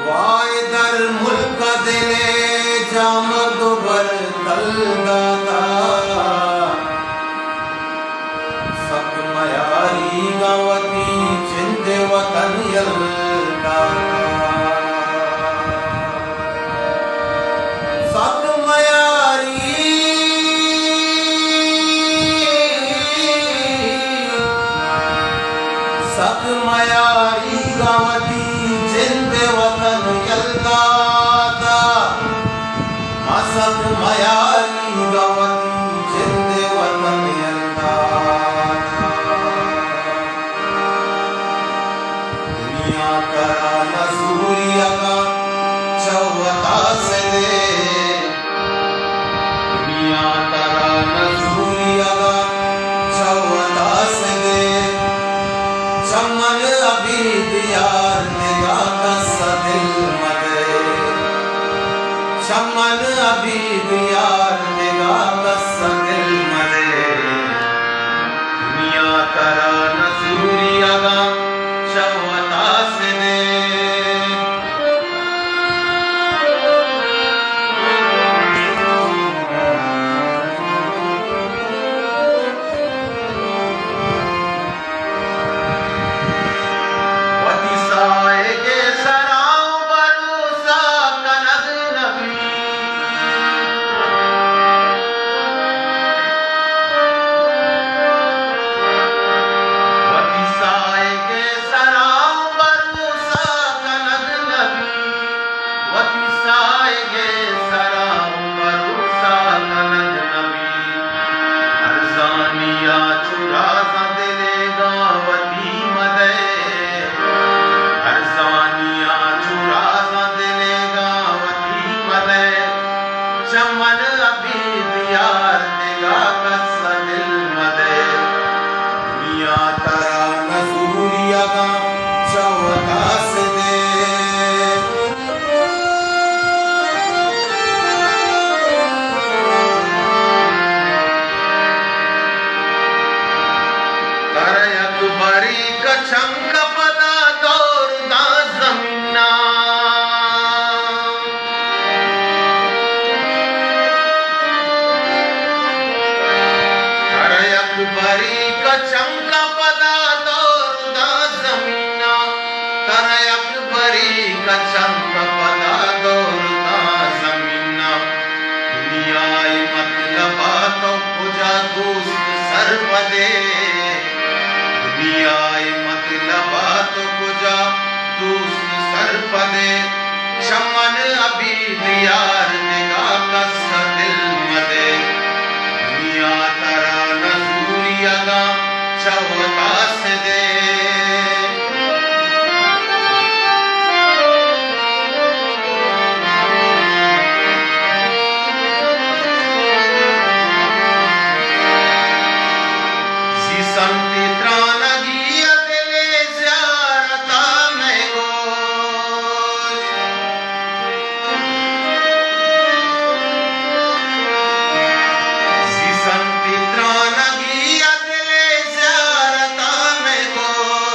وائے در ملک ءَ دل ءِ جامگ ءُ برتل داتا، سک میاریگ ءَ وتی جند ءِ وطن یل داتا۔ سک میاری، سک میاریگ ءَ وتی جند ءِ وطن یل داتا۔ ما سک میاریگ ءَ وتی جند ءِ وطن یل داتا۔ دنیا ترا نزوریگ ءَ چہ وتا سدے، دنیا ترا نزوریگ ءَ چہ وتا سدے، چہ من ابید یار دگہ کس ءَ دل مدئے، چہ من ابید یار دگہ کس ءَ دل مدئے۔ دنیا ترا نزوریگ ءَ چہ وتا سدے۔ وتی ساہگ ءِ سرا بھروسہ کنگ نہ بیت۔ وتی ساہگ ءِ سرا بھروسہ کنگ نہ بیت۔ وتی ساہگ ءِ سرا بھروسہ کنگ نہ بیت۔ ارزانی ءَ چو رازاں دلیگاں وتی مدئے۔ ارزانی ءَ چو رازاں دلیگاں وتی مدئے۔ چہ من ابید یار دگہ کس ءَ دل مدئے۔ دنیا ترا نزوریگ ءَ چہ وتا سدے۔ ترا یک بریک چنک پدا دور داں زمین ءَ۔ ترا یک بریک چنک پدا دور داں زمین ءَ۔ ترا یک بریک چنک پدا دور داں زمین ءَ۔ دنیا ءِ مطلب ءَ تو کجا دوست سرپدے۔ دنیا ءِ مطلب ءَ تو کجا دوست سرپدے۔ چہ من ابید یار دگہ کس ءَ دل مدئے۔ دنیا ترا نزوریگ ءَ چہ وتا سدے۔ زی سنتی ترانگی ءَ دل ءِ زیارت ءَ مہ گوش۔ زی سنتی ترانگی ءَ دل ءِ زیارت ءَ مہ گوش۔